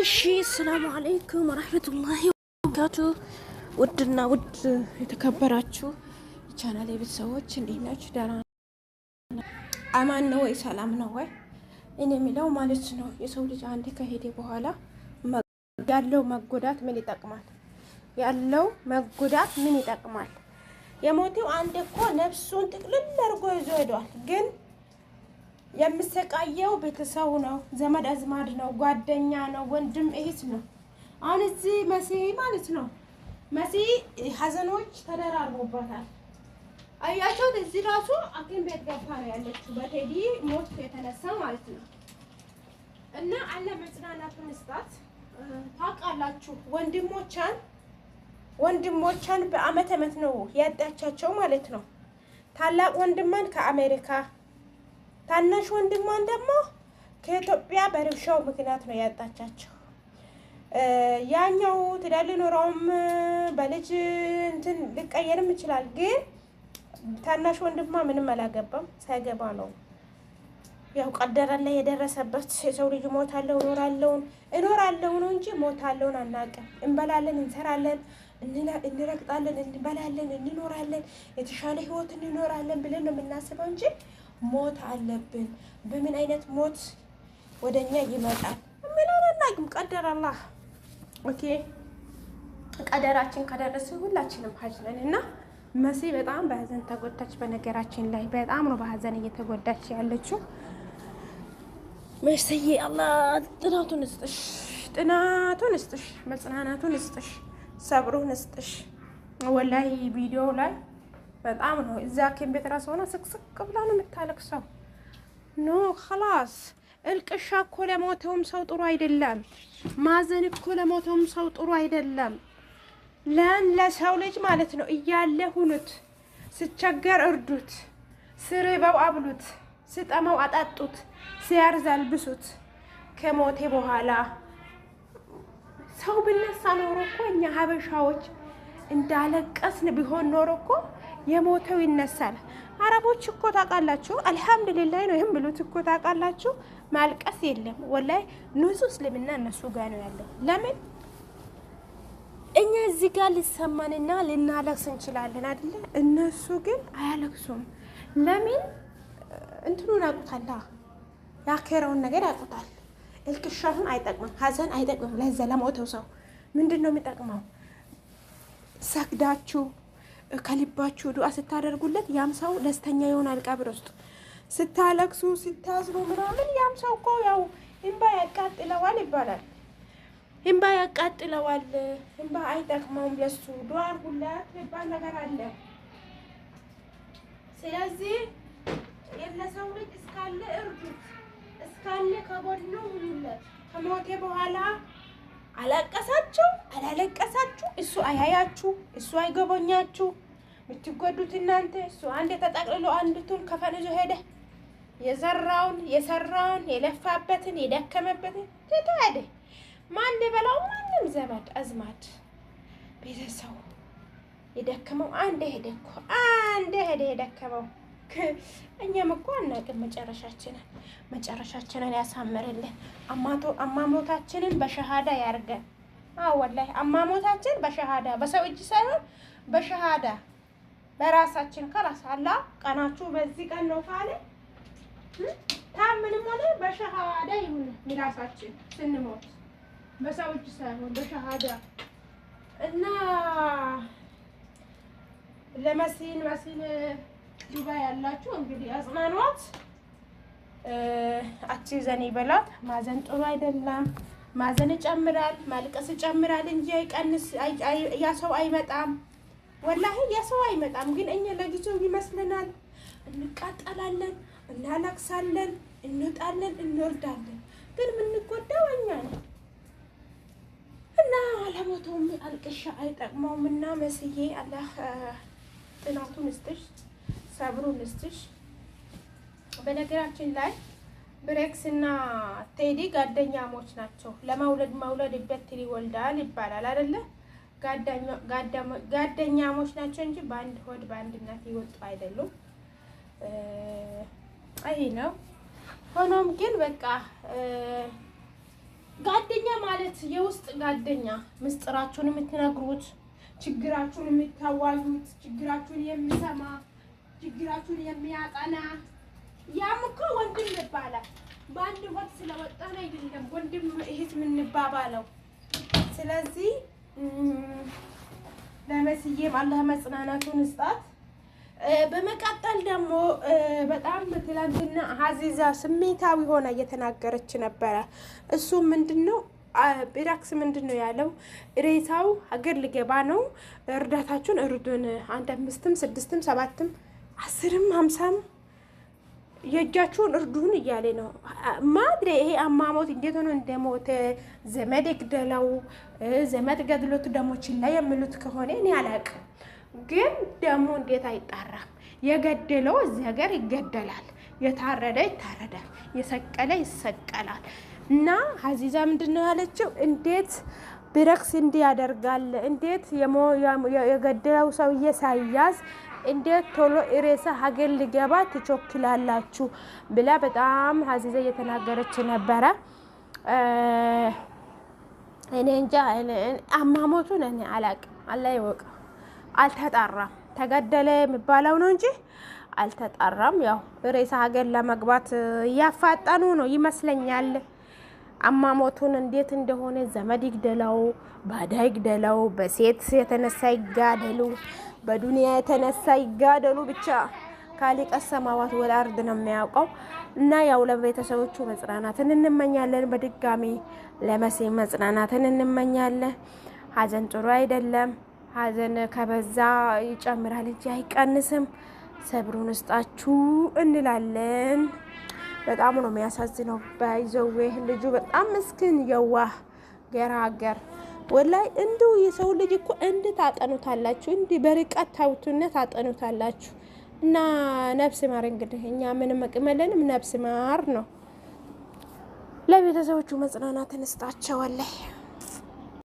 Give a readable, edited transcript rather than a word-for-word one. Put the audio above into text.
እሺ السلام عليكم ورحمة الله وبركاته። ውድና ውድ የተከበራችሁ የቻናል ቤተሰቦች እንዴት ናችሁ? ደህና አማን ነው ወይ? ሰላም ነው ወይ? እኔ የሚለው ማለት ነው የሰው ልጅ አንዴ ከሄደ በኋላ ያለው መጎዳት ምን ይጠቅማል? ያለው መጎዳት ምን ይጠቅማል? የሞቴው አንዴ እኮ ነፍሱን ጥቅልል አድርጎ ይዞ ሄዷል። ግን የሚሰቃየው ቤተሰቡ ነው፣ ዘመድ አዝማድ ነው፣ ጓደኛ ነው፣ ወንድም እህት ነው። አሁን እዚህ መሲህ ማለት ነው መሲህ ሀዘኖች ተደራርቦባታል። አያቸውት እዚህ ራሱ ሐኪም ቤት ገብታ ነው ያለችው በቴዲ ሞት የተነሳ ማለት ነው። እና አለ መጽናናቱን ስጣት። ታውቃላችሁ ወንድሞቿን በአመት አመት ነው ያጣቻቸው ማለት ነው። ታላቅ ወንድሟን ከአሜሪካ፣ ታናሽ ወንድሟን ደግሞ ከኢትዮጵያ በርብሻው ምክንያት ነው ያጣቻቸው። ያኛው ትዳር ሊኖረውም በልጅ እንትን ሊቀየርም ይችላል። ግን ታናሽ ወንድሟ ምንም አላገባም። ሳይገባ ነው ያው ቀደረ ላይ የደረሰበት። የሰው ልጅ ሞታለሁ እኖራለሁ ነው እንጂ ሞታለሁን አናውቅም። እንበላለን፣ እንሰራለን፣ እንረግጣለን፣ እንበላለን፣ እንኖራለን፣ የተሻለ ህይወት እንኖራለን ብለን ነው የምናስበው እንጂ ሞት አለብን። በምን አይነት ሞት ወደኛ ይመጣል የሚለውን አናውቅም። قدر الله okay። ቀደራችን ከደረሰ ሁላችንም ሀጅ ነን እና መሲ በጣም በሀዘን ተጎዳች። በነገራችን ላይ በጣም ነው በሀዘን እየተጎዳች ያለችው። መስዬ አላህ ጥናቱን እስጥሽ፣ ጥናቱን እስጥሽ፣ መጽናናቱን እስጥሽ፣ ሰብሩን እስጥሽ። ወላሂ ቪዲዮ ላይ በጣም ነው እዛ ሐኪም ቤት ራስ ሆና ስቅስቅ ብላ ነው የምታለቅሰው። No خلاص እልቅሻ እኮ ለሞተውም ሰው ጥሩ አይደለም። ማዘን እኮ ለሞተውም ሰው ጥሩ አይደለም። ለን ለሰው ልጅ ማለት ነው እያለ ሁኑት፣ ስቸገር እርዱት፣ ስርበው አብሉት፣ ስጠመው አጠጡት፣ ሲያርዝ አልብሱት። ከሞቴ በኋላ ሰው ብነሳ ኖሮ እኮ እኛ ሀበሻዎች እንዳለቀስን ቢሆን ኖሮ እኮ የሞተው ይነሳል። አረቦች እኮ ታውቃላችሁ፣ አልሐምዱሊላህ ነው ይህም ብሉት እኮ ታውቃላችሁ። ማልቀስ የለም ወላይ ንጹህ እስልምና እነሱ ጋር ነው ያለው። ለምን እኛ እዚህ ጋር ሊሰማንና ልናለቅስ እንችላለን አይደለ? እነሱ ግን አያለቅሱም። ለምን? እንትኑን ያውቁታል፣ ያከረውን ነገር ያውቁታል። እልቅሻሁን አይጠቅምም፣ ሀዘን አይጠቅምም። ለዛ ለሞተው ሰው ምንድን ነው የሚጠቅመው? ሰግዳችሁ ከልባችሁ ዱዓ ስታደርጉለት ያም ሰው ደስተኛ ይሆናል። ቀብር ውስጥ ስታለቅሱ ስታዝኑ ምናምን ያም ሰው እኮ ያው እምባ ያቃጥለዋል ይባላል። እምባ ያቃጥለዋል። እምባ አይጠቅመውም ለሱ። ዱዓ አድርጉለት የሚባል ነገር አለ። ስለዚህ ለሰው ልጅ እስካለ እርዱት፣ እስካለ ከጎኑ ሁኑለት። ከሞቴ በኋላ አለቀሳችሁ አላለቀሳችሁ እሱ አያያችሁ፣ እሱ አይጎበኛችሁ። የምትጎዱት እናንተ። እሱ አንድ ተጠቅልሎ አንድቱን ከፈን ይዞ ሄደ። የዘራውን የሰራውን የለፋበትን የደከመበትን ትቶ ሄደ። ማን ሊበላው? ማንም ዘመድ አዝማድ ቤተሰቡ የደከመው አንድ ሄደ እኮ አንድ ሄደ የደከመው። እኛም እኮ አናውቅም መጨረሻችንን። መጨረሻችንን ያሳምርልን። አማሞታችንን በሸሃዳ ያርገን። አዎ ወላሂ አማሞታችን በሸሃዳ በሰው እጅ ሳይሆን በሸሃዳ በራሳችን ከራስ አላህ ቀናችሁ በዚህ ቀን ነው ካለ ታምንም ሆነ በሸሃዳ ይሁን ሚራሳችን ስንሞት በሰው እጅ ሳይሆን በሸሃዳ እና ለመሲን መሲን ዱባይ ያላችሁ እንግዲህ አጽናኗት። አትዘን ይበላት። ማዘን ጥሩ አይደለም። ማዘን ይጨምራል፣ ማልቀስ ይጨምራል እንጂ አይቀንስ። ያ ሰው አይመጣም፣ ወላሂ ያ ሰው አይመጣም። ግን እኛ ለጊዜው ይመስለናል። እንቃጠላለን፣ እናለቅሳለን፣ እንወጣለን፣ እንወርዳለን። ግን የምንጎዳው እኛ ነው እና ለሞተውም አልቅሻ አይጠቅመውም። እና መስዬ አላህ ጥናቱን እስጥሽ፣ ሰብሩን እስጥሽ። በነገራችን ላይ ብሬክስ እና ቴዲ ጓደኛሞች ናቸው። ለመውለድ መውለድ በትር ይወልዳል ይባላል አይደለ? ጓደኛሞች ናቸው እንጂ በአንድ ሆድ በአንድ እናት ይወጡ አይደሉም። ይሄ ነው። ሆኖም ግን በቃ ጓደኛ ማለት የውስጥ ጓደኛ፣ ምስጢራችሁን የምትነግሩት፣ ችግራችሁን የምታዋዩት፣ ችግራችሁን የሚሰማ፣ ችግራችሁን የሚያጠና፣ ያም እኮ ወንድም ይባላል። በአንድ ወቅት ስለወጣን አይደለም ወንድም እህት የምንባባለው። ስለዚህ ለመስዬም አላህ መጽናናቱን ይስጣት። በመቀጠል ደግሞ በጣም ትላንትና ሀዚዛ ስሜታዊ ሆና እየተናገረች ነበረ። እሱ ምንድን ነው ቢራክስ ምንድን ነው ያለው? ሬሳው ሀገር ሊገባ ነው፣ እርዳታችሁን እርዱን። አንድ 5ም 6ም 7ም 10ም 50ም የእጃችሁን እርዱን እያለ ነው። ማድሬ ይሄ አሟሟት እንዴት ሆኖ እንደሞተ፣ ዘመድ ይግደለው፣ ዘመድ ገድሎት ደግሞ ችላ የሚሉት ከሆነ እኔ አላቅም። ግን ደግሞ እንዴት አይጣራም? የገደለው እዚህ ሀገር ይገደላል፣ የታረደ ይታረዳል፣ የሰቀለ ይሰቀላል። እና ሀዚዛ ምንድን ነው ያለችው? እንዴት ብረክስ እንዲህ ያደርጋል? እንዴት የገደለው ሰውዬ ሳይያዝ እንዴት ቶሎ ሬሳ ሀገር ሊገባ ትቾክላላችሁ? ብላ በጣም ሀዚዛ እየተናገረች ነበረ። እኔ እንጃ፣ አሟሟቱን እኔ አላቅም፣ አላህ ይወቀው። አልተጣራም። ተገደለ የሚባለው ነው እንጂ አልተጣራም። ያው ሬሳ ሀገር ለመግባት እያፋጠኑ ነው ይመስለኛል። አሟሟቱን እንዴት እንደሆነ፣ ዘመድ ይግደለው፣ ባዳ ይግደለው፣ በሴት የተነሳ ይጋደሉ፣ በዱንያ የተነሳ ይጋደሉ፣ ብቻ خالق السماوات والأرض ነው የሚያውቀው። እና ያው ለቤተሰቦቹ መጽናናትን እንመኛለን። በድጋሚ ለመሲ መጽናናትን እንመኛለን። ሀዘን ጥሩ አይደለም። ሀዘን ከበዛ ይጨምራል እንጂ አይቀንስም። ሰብሩን እስጣችሁ እንላለን። በጣም ነው የሚያሳዝነው። By the way ልጁ በጣም ምስኪን፣ የዋህ፣ ገራገር፣ ወላይ እንዲሁ የሰው ልጅ እኮ እንድ ታጠኑታላችሁ፣ እንዲህ በርቀት ታውቱነ ታጠኑታላችሁ። እና ነፍስ ማር፣ እንግዲህ እኛ ምንም አቅም የለንም። ነፍስ ማር ነው። ለቤተሰቦቹ መጽናናትን እስጣቸው ወላይ።